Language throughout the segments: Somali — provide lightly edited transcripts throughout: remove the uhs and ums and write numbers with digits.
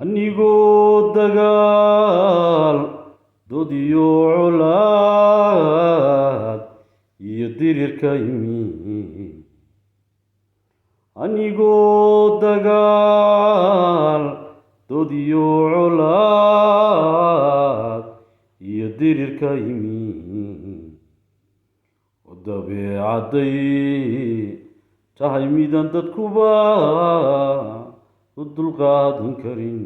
Anigoo dagaal, dood iyo colaad iyo dirirka yimi, anigoo dagaal, dood iyo colaad iyo dirirka yimi, oo dabeecadday tahay midaan dadkuba u dulqaadan karin,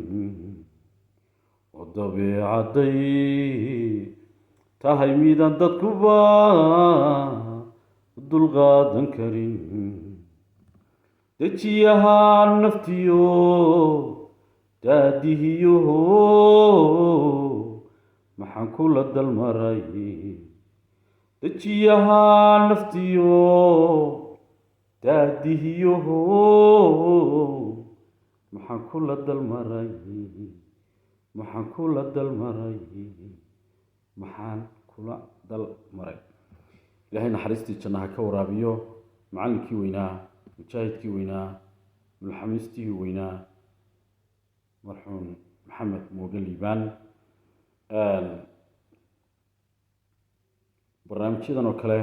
oo dabeecadday tahay midaan dadkuba u dulqaadan karin. Dejiyaha naftiyo daadihiyoho, maxaan kula dalmaray? Dejiyaha naftiyo daadihiyoho, maxaan kula dalmaray? Maxaan kula dalmaray? Maxaan kula dalmaray? Ilaahay naxariistii jannaha ka waraabiyo macallinkii weynaa, mujaahidkii weynaa, mulxamiistihii weynaa, marxuum Maxamed Mooge Liibaan. Barnaamijyadan oo kale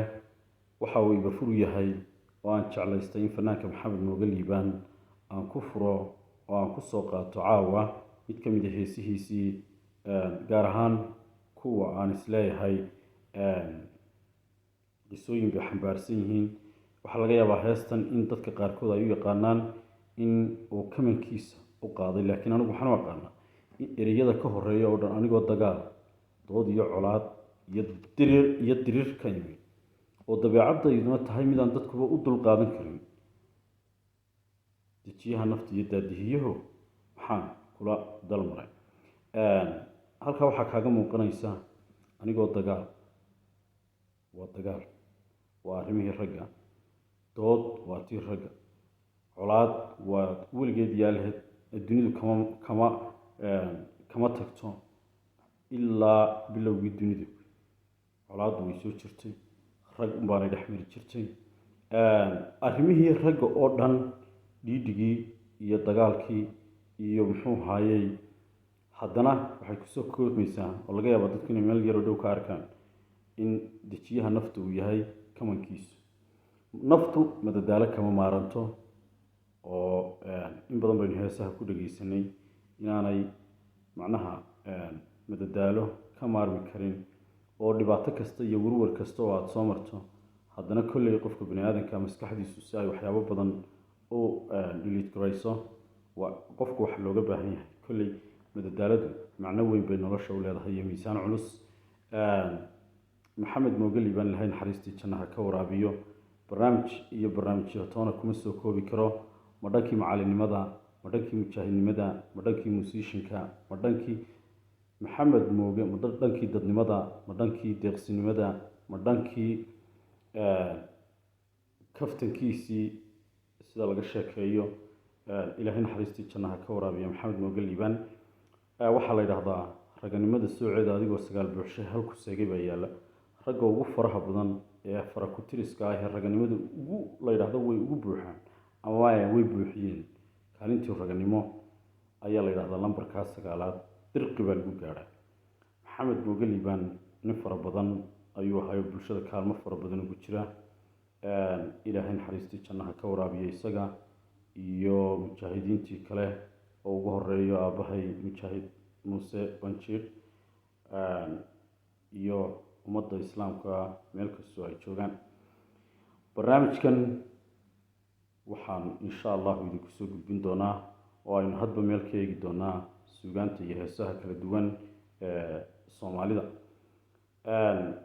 waxa uu iba furu yahay oo aan jeclaystay in fanaanka Maxamed Mooge Liibaan aan ku furo oo aan ku soo qaato caawa mid ka mid a heesihiisii, gaar ahaan kuwa aan isleeyahay qisooyin bay xambaarsan yihiin. Waxaa laga yaabaa heestan in dadka qaarkood ay u yaqaanaan in uu kamankiisa u qaaday, laakiin anigu waxaan u aqaanaa in ereyada ka horeeya oo dhan, anigoo dagaal, dood iyo colaad iyo dirir ka yimi, oo dabeecaddayduna tahay midaan dadkuba u dulqaadan karin, dejiyaha nafta iyo daadihiyaho, maxaan kula dalmaray? Halkaa waxaa kaaga muuqanaysa anigoo dagaal, waa dagaal, waa arrimihii ragga, dood waa tii ragga, colaad waa weligeed yaalaheed, dunidu kama tagto. Ilaa bilowgii dunidu colaaddu way soo jirtay, rag unbaanay dhex mari jirtay. Arrimihii ragga oo dhan, dhiidhigii iyo dagaalkii iyo muxuu haayey, haddana waxay kusoo koobmaysaa oo laga yaabaa dadku inay meel yaroo dhow ka arkaan in dejiyaha naftu uu yahay kamankiisu. Naftu madadaalo kama maaranto, oo in badan baynu heesaha ku dhegeysanay inaanay macnaha madadaalo ka maarmi karin, oo dhibaato kasta iyo warwar kasta oo aada soo marto, haddana kolley qofka bani aadamka maskaxdiisu si ay waxyaabo badan u delete garayso, waa qofku waxa looga baahan yahay. Kolley madadaaladu macno weyn bay nolosha u leedahay iyo miisaan culus. Maxamed Mooge Liibaan, Ilahay naxariistii jannaha ka waraabiyo. Barnaamij iyo barnaamijyo toona kuma soo koobi karo. Ma dhankii macalinimada, ma dhankii mujaahidnimada, ma dhankii musicianka, ma dhankii Maxamed Mooge, ma dhankii dadnimada, ma dhankii deeqsinimada, ma dhankii kaftankiisii sida laga sheekeeyo, Ilaahay naxariistii jannaha ka waraabiya Maxamed Mooge Liibaan. Waxaa la yidhaahdaa raganimada sooceeda adigoo sagaal buuxshe halku seegay baa yaalla. Ragga ugu faraha badan ee fara ku-tiriska ah ee raganimada ugu la yidhaahdo way ugu buuxaan ama way buuxiyeen kaalintii raganimo ayaa la yidhahdaa lambarkaa sagaalaad, dirqi baa lagu gaadhaa. Maxamed Mooge Liibaan nin fara badan ayuu ahayo, bulshada kaalmo fara badan ugu jira. Ilaahay naxariistii jannaha ka waraabiya isaga iyo mujaahidiintii kale oo ugu horeeyo aabbahay Mujaahid Muuse Banjiir iyo ummadda islaamka meel kastoo ay joogaan. Barnaamijkan waxaan insha Allahu idinku soo gudbin doonaa oo aynu hadba meel ka eegi doonaa suugaanta iyo heesaha kala duwan ee Soomaalida.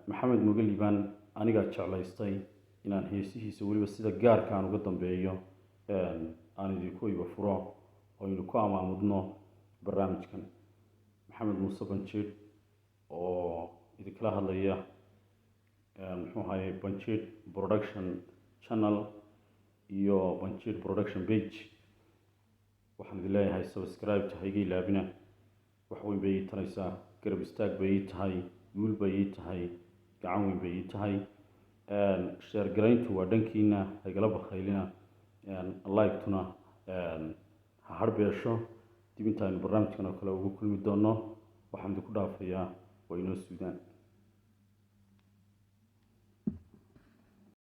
Maxamed Mooge Liibaan anigaa jeclaystay inaan heesihiisa weliba sida gaarka aan uga dambeeyo aan idinku iba furo oo aynu ku amaamudno barnaamijkan. Maxamed Muuse Banjiir oo idinkala hadlaya, muxuu ahaye, Banjiir Production Channel iyo Banjiir Production page, waxaan idin leeyahay subscribe ta hayga ilaabina. Wax weyn bay ii taraysaa, garab istaag bay ii tahay, guul bay ii tahay, gacan weyn bay ii tahay. Share garayntu waa dhankiina, haygala bakhaylina. Like-tuna ha harbeesho. Dib. Dib intaaynu barnaamijkan oo kale ugu kulmi doonno, waxaan idinku dhaafayaa waa inoo Suudaan.